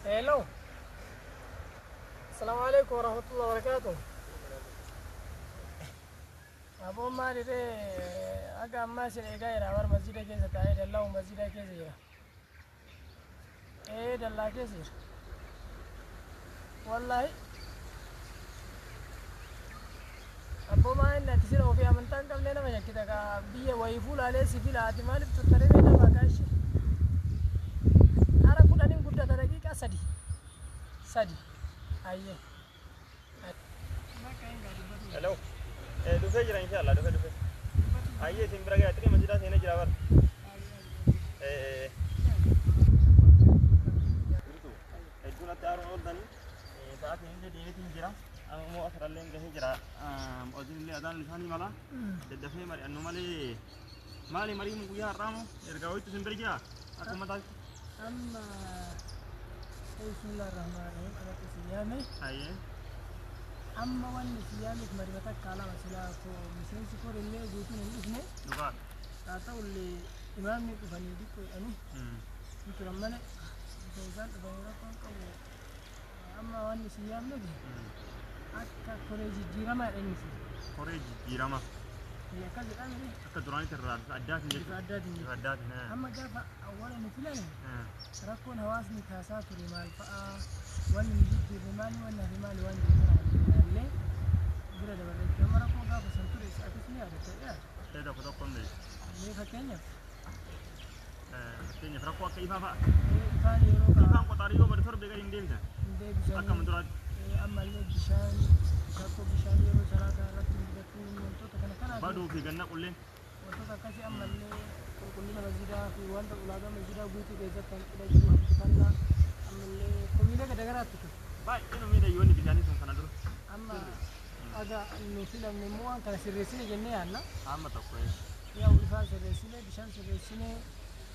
Hello. Assalamu alaikum warahmatullahi wabarakatuh. Aboon maali ree aga ammaa isin eegaa jira bar masjida keessa taa'ee dallaa masjida keessa jira. Ee dallaa keessa jira. Wallaahi. Abboo maa inni ati sila ofii amantaa hin qabnee nama shakkita kaa biyya wayii fuulaalee si fila ati maaliif turtaree mee nama kaashi. Hara kudhaniin guddata daqiiqaa sadi. Sadi. Ayyee. Hello. Dhufee jira inshallah dhufee dhufee. Ayyee isin bira ga'e xirii masjidaa seenee jira bar. Jirtu hedduu natti aaruun ooltanii sa'aatiin illee deemeetiin jira. Amma immoo asirrallee gahee jira. Hojiin illee adaan isaanii mala. Daddafee mari'annu malee maali mariin guyyaa har'aa moo ergaa wayiitu isin bira jira akka ummataatti. Amma bismillah rahmaan rahim kanatti si yaame. Ayyee. Amma wanni si yaameef marima takka lama silaa koo miseensi korillee guutuun hin dhufne. Dhugaa. Haa ta'ullee imaamni dhufanii diqqoo jedhanii hin turan malee osoo isaan dhufanii rakkoon qabu. Amma wanni si yaamneef akka koree jijjiiramaa jedhanii fi. Koree jijjiirama. Akkas jedhame. Akka duraanitti irraa bifa addaatiin Bifa jechuudha. addaatiin Bifa jechuudha. addaatiin. Amma gaafa awwaala nu filame rakkoon hawaasni kaasaa ture maal fa'aa wanni nu jijjiirre maali wanni hafe maali waan jedhu kana waliin ilaallee bira dabarre jechuudha. Amma rakkoo gaafa san ture atis ni yaadatta jedhaa. Ta'e tokko tokko hin beeku. Mee fakkeenyaaf Fakkeenyaaf rakkoo akka ifaa fa'a. Ifaan yeroo Ifaan qoxaarii yoo bade torbee gadi hin deebisan. Hin deebisanii. Akkuma duraatti. Ammallee bishaan rakkoo bishaan yeroo salaataa irratti mudatu wantoota kana kanaaf. Baduu fi ganna qulleen. Wantoota akkasii ammallee qulqullina masjidaa fi wanta ulaagaa masjidaa guutuu keessatti hanqina jiru harkifannaa ammallee komiilee garaagaraatti ture. Baay'ee nu miidha bishaanii sun kana dura. Amma aga nu filamne immoo waan kana sirreessine jennee yaadna. Amma tokko. Yaa ifaa sirreessine bishaan sirreessine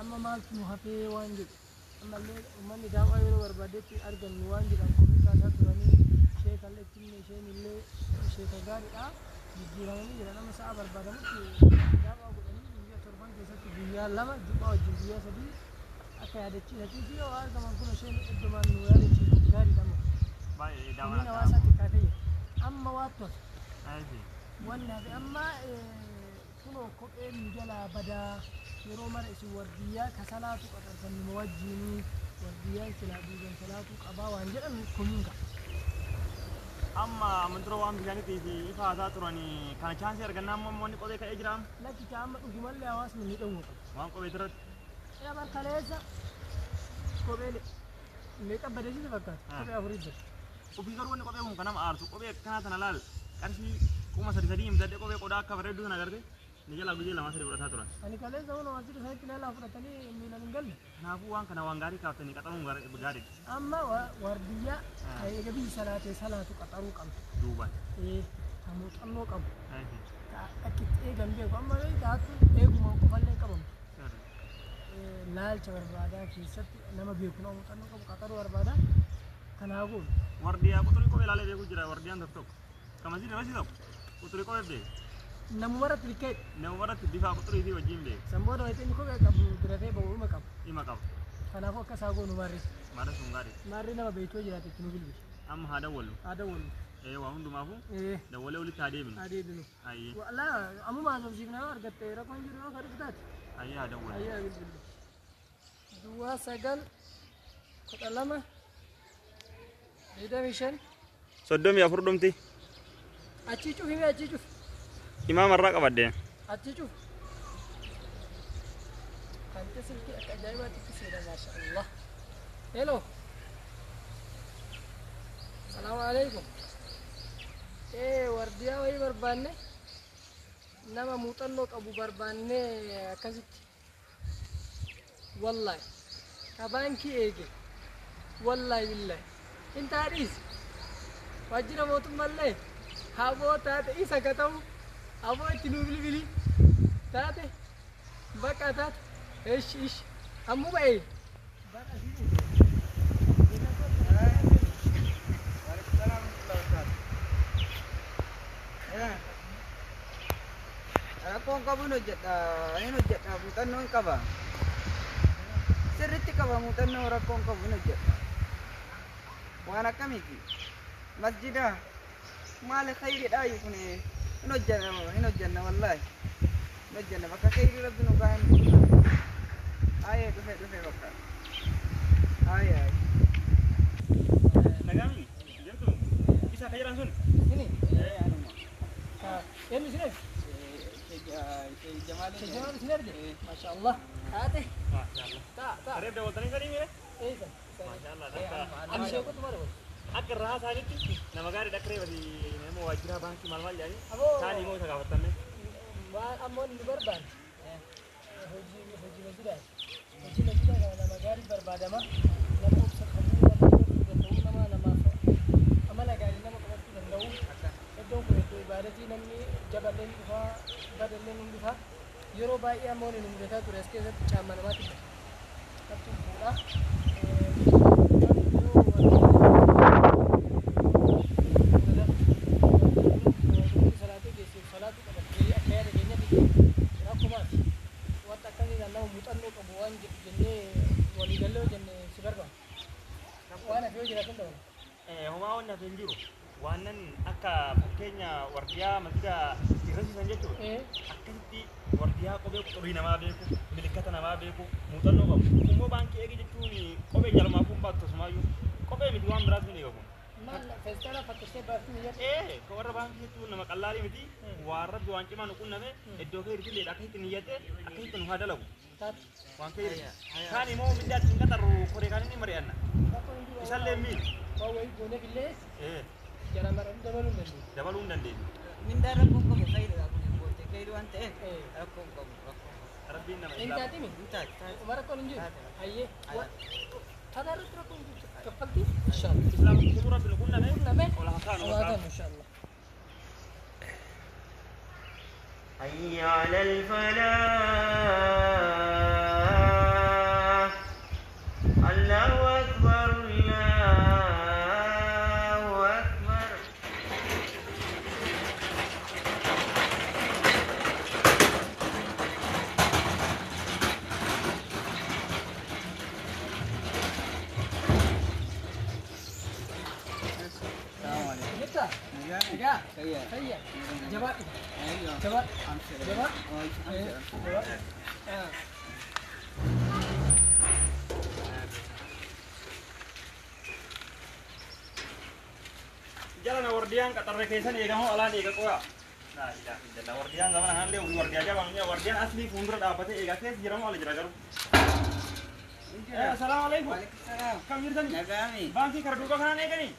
amma maaltu nu hafee waan jedhu ammallee uummanni daawwaa yeroo barbaadetti argannu waan jedhan komii kaasaa turanii sheekallee ittiin isheen illee sheeka gaariidha jijjiiramanii jiran amma sa'a barbaadamutti daawwaa godhanii guyyaa torban keessatti guyyaa lama juphaa wajjin guyyaa sadii akka yaadachiisatii fi yoo argaman kun isheen iddomaan nu yaadachiisu gaariidha amma. Baay'ee Komiin daawwaa. hawaasaa xiqqaatee jira. Amma waattu hafe. Wanni hafe amma kunoo kopheen nu jalaa badaa yeroo mara isin wardiyyaa kasalaatu qaxartan numa wajjinii wardiyyaan silaa duuban salaatuu qabaa waan jedhan komiin qaba. Amma amanturo waan bishaaniitii fi ifa haasaa turanii kana chaansii argannaa immoo wanni kophee ka'ee jira. Lakki amma dhugumallee hawaasni miidhamuu qaba. Waan kophee irratti. Yaa barkaleessa kophee meeqa badeessite fakkaata kophee afurii jira. Ofii garuu wanni kophee kun kan nama aarsu kophee akkanaa tana laal qarshii 3000 himtadhee kophee qodaa akka bareedduu sana agarte ni jalaa guyyaa lama sadii fudhataa turan. Ani kaleessa hunda masjida isaanitti ilaalaa fudhatanii miilaan hin galle. Kanaafuu waan kana waan gaarii kaaftanii qaxaruun gaariidha. Amma wardiyyaa eega biyyi salaatee salaatu qaxaruu qabna. Duubaan. Ka muuxannoo qabu. Ka akka itti eegan beeku amma taatu eeguma qofallee qabamu. Laalcha barbaadaa keessatti nama beeku nama muuxannoo qabu qaxaruu barbaadaa kanaa goonu. Wardiyyaa quxurii kophee ilaalee beeku jira wardiyyaan tokko tokko. Ka masjida irratti tokko quxurii kophee beeku. Namuma irratti likkee. Namuma irratti bifa quxurii fi wajjin beeku. San booda wayitii inni kophee qabu diratee ba'u ima qaba. Ima qaba. Kanaafuu akka isaa goonu maarri. Maarri sun gaarii. Maarri nama beektoo jiraate itti nu bilbili. Amma haa dawwallu. Haa dawwallu. Waa hundumaafuu. Dawwalee walitti haa deebinu. Haa deebinu. Ayyee. Wallaa ammuma haasofsiifna yoo argatte rakkoon jiru yoo kadhu taate. Ayyee haa dawwallu. Ayyee haa bilbillu. Duwwaa 9 12 25. 34 dhumti. Achii cufi mee achii cufi. Imaama irraa qabadde. Achii cufi. Kante silkii akka ajaa'ibaatti itti seena maasha Allah. Hello. Salaamu alaikum. Wardiyaa wayii barbaanne nama muuxannoo qabu barbaanne akkasitti. Wallaahi ka baankii eege wallaahi billaahi intaa dhiisi waajjira mootummaallee haboo taate isa ka ta'u haboo itti nuu bilbili taate bakka taate ish ish ammu ba'e. Rakkoon qabuun hojjedha, hin hojjedha, muuxannoo hin qaba. Sirriitti qaba muuxannoo rakkoon qabuun hojjedha. Waan akkamiiti? Masjida maali khayriidha kun hin hojjanna hin hojjanna wallaahi. Hin hojjanna bakka khayrii rabbi nu gahan. Ayee dhufe dhufe bakka. Ayee ayee. Nagaami jirtu isa ka jedhan sun. Ini Anuma. eenyu isin erge? Jamaal. Sheekh Jamaal isin erge? Maasha Allah. Taate. Maashaallah. Taa taa. Reef daawwatanii sanii mire? Eessa? Maashaallah. Ani sheekota maal wal? Akka irraa isaanitti nama gaarii dhaqree bati nama waajjira baankii maal maal jedhanii Aboo. isaanii immoo isa gaafatamne. Waan ammoo nu barbaanne hojii hojii masjidaati. Hojii masjidaa kana nama gaarii barbaadama. Nama obsa qabu, nama hubachuu danda'u, nama namaaf amala gaarii nama qabachuu danda'u. Iddoon kun iddoo ibaadatii namni jaballeen dhufaa, badalleen ni dhufaa. Yeroo baay'ee ammoo nu mudataa ture as keessatti caamma namaatti bada. Hattuun fuudha. Salaatee geesseef salaatu qaban akka yaada keenyatti rakkumaati. Wanta akkasii nama muuxannoo qabu waan jedhu jennee waliigallee jenne si barbaada. Waan hafe yoo jiraatan dabala. Homaa wanni hafe hin jiru. Waan nan akka fakkeenya wardiyaa masjida sirreessisan jechuudha. Akkasitti wardiyaa kophee xurii namaa beeku, milikkata namaa beeku, muuxannoo qabu. Immoo baankii eegi jechuun kophee jalumaa kun baattu tasumaayyuu. Kophee miti waan biraas ni eega kun. Maal feestaala fakkistee baaftuu ni jedhu. Warra baankii jechuun nama qallaalii miti. Waan rabbi waan cimaa nu qunname iddoo kee irratti akkasitti niyyate akkasitti nu haa dalagu. Taate. Waan kee irratti. Kaan immoo mindaa ittiin qaxarru koree kaan inni mari'anna. Rakkoon hin jiru. Isallee miidhu. Waan wayii gooneef illee jara maran dabaluu hin dandeenyu. Dabaluu hin dandeenyu. Mindaan rakkoon qabu khayriidha kun goote khayrii waan ta'eef rakkoon qabu rakkoon qabu. Rabbiin nama Hin islaama. taatimi? Hin taate taate. Uma rakkoon hin jiru. Taate. Hayyee. Tana irratti rakkoon hin jiru. Kaffaltii? Inshaallah. Islaama tumuu rabbi nu qunname. Qunname. Ol haa kaanu. Ol haa kaanu inshaallah. حي على الفلاح الله أكبر الله أكبر Salaamu alaikum. Jetta. Nagaa. Nagaa. Fayyaa. Fayyaa. Jabaadhu. Ayyo. Jabaadhu. Amshira. Jabaadhu. Amshira. Jabaadhu. Ah. Jala na wardiyaan qaxarre keessan eegamoo alaan eega qoyaa. Laa ilaaha illallah wardiyaan zamana kanallee ofii wardiyaa jabaan wardiyaan aslii fuuldura dhaabbatee eegaa keessa jiramoo ala jira garuu. Assalaamu alaikum. Waalaikum salaam. Kam jirtani? Nagaami. Baankii kara duuba kanaan eeganii?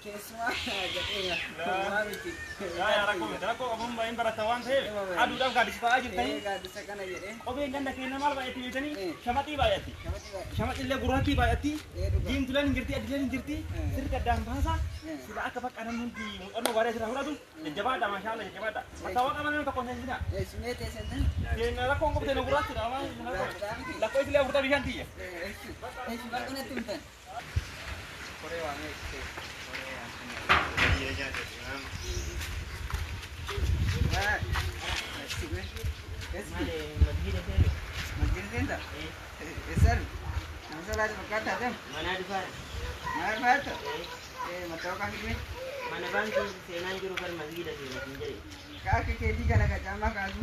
Keessumaa jedhee maa miti. Yaa yaa rakkoo miti rakkoo qabuun baay'een baratta waan ta'eef aduudhaaf gaaddisa ta'aa jirtanii Gaaddisa kana jedhee. kopheen ganda keenya maal baay'atti beektanii shamaxii baay'atti. Namatti baay'ee. Shamaxillee gurraattii baay'atti. Dhugaa. Diimtuleen hin jirti adiileen hin jirti. Sirriitti addaan baasa. Sila akka bakka namni hundi muuxannoo gaarii asirraa fudhatu jajjabaadha maashaallah jajjabaadha. Mattaawwaqa malee tokko hin seensina. Sumee teessan. Keenya rakkoon qabte nu gurraattidha. Lakkoo isilee afurtaa bishaan tiyya. Eessi bakka natti himtan. Koree waa meeqa? Koree waa. Masjid seenta? Eessarri? Nama salaati fakkaata haasa'am? Mana dhufaara. Maal faata? Mattaawaqaa fidee? Mana baankii seenaan jiru gar masgida seena hin jedhe. Ka akka keetii kana ka caammaa kaasu.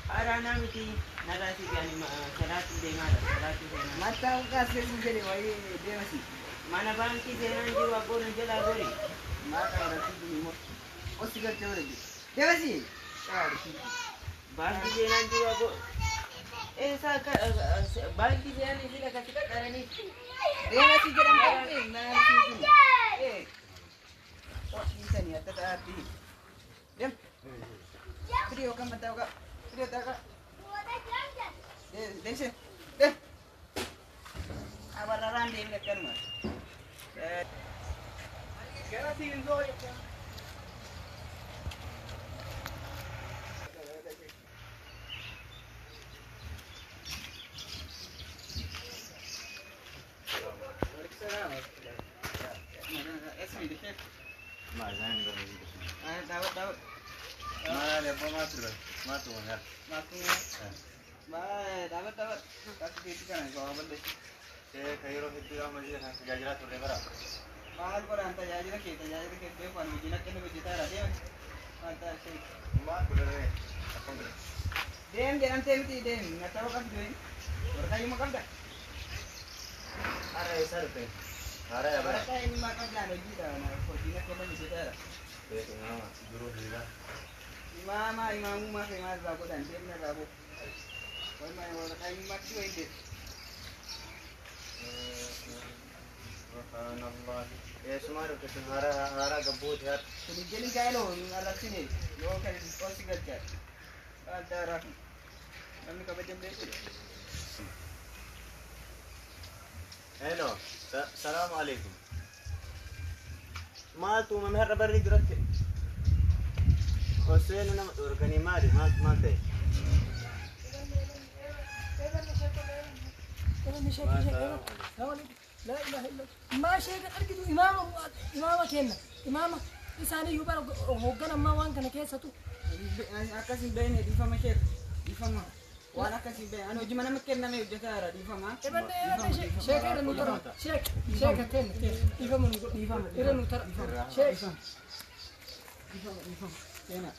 Haaraa naa miti nagaa si gaani salaatuu deemaadha salaatuu seenaa. Mattaawaqaa seesuun jedhe wayii deemasi. Mana baankii seenaan jiru abboon hin jalaa gori. Maa qabaratti immoo osi galchee wala jiru. Deemasi! Baankii seenaan jiru abboon. Eessa akka baankii seenaan isin akkasi qaqqaranii. Deemasi jedhamu qabdee maal kun? Dhiisanii akka ta'aatti. Deem. Firii yookaan mattaawaqaa. Firii mattaawaqaa. Deemse. Deem. Abarraraan deemni akkanuma. Maal godhaan tajaajila kee beeku ani hojiin akka inni hojjetaa jira deema. Maal ta'a sheek. Maal godhame? Akkam godhe? Deem jedhamtee miti deem mattawaa qabdu waraqaa eenyummaa qabda. Hara eessaa dhufte? Hara yaa bara. Waraqaa eenyummaa qabdaan hojiidha hojiin akka inni hojjetaa jira. Beeku imaama duruu hiriira. Imaama imaamummaa kee maal irraa godhan deemna irraa boo. Walumaa waraqaa eenyummaa qabdu wayi deem. Subhanallah. Eessumaa dhufte sun hara hara gabbooti har. Kun ijjeli gaa'eloo hin arrabsine yoo kan ol si galchaa. Maal ta'a raafu. Namni kabajan beeku. Hello. Salaamu alaikum. Maaltu uumame har'a barri duratti? Hoseenu nama dhorkanii maali? Maal maal ta'e? لا اله الا الله ما شيء argitu imaama imaama kenna imaama isaanii iyyuu bara hoogganammaa waan kana keessatu. Akkas hin beekne dhiifama sheek dhiifama waan akkas hin beekne ani hojii nama kenname hojjetaa jira dhiifama. Ebanne ebanne sheeka irra nu tara sheek sheeka kenna dhiifama nu godhu irra nu tara sheek. Dhiifama dhiifama seenaa.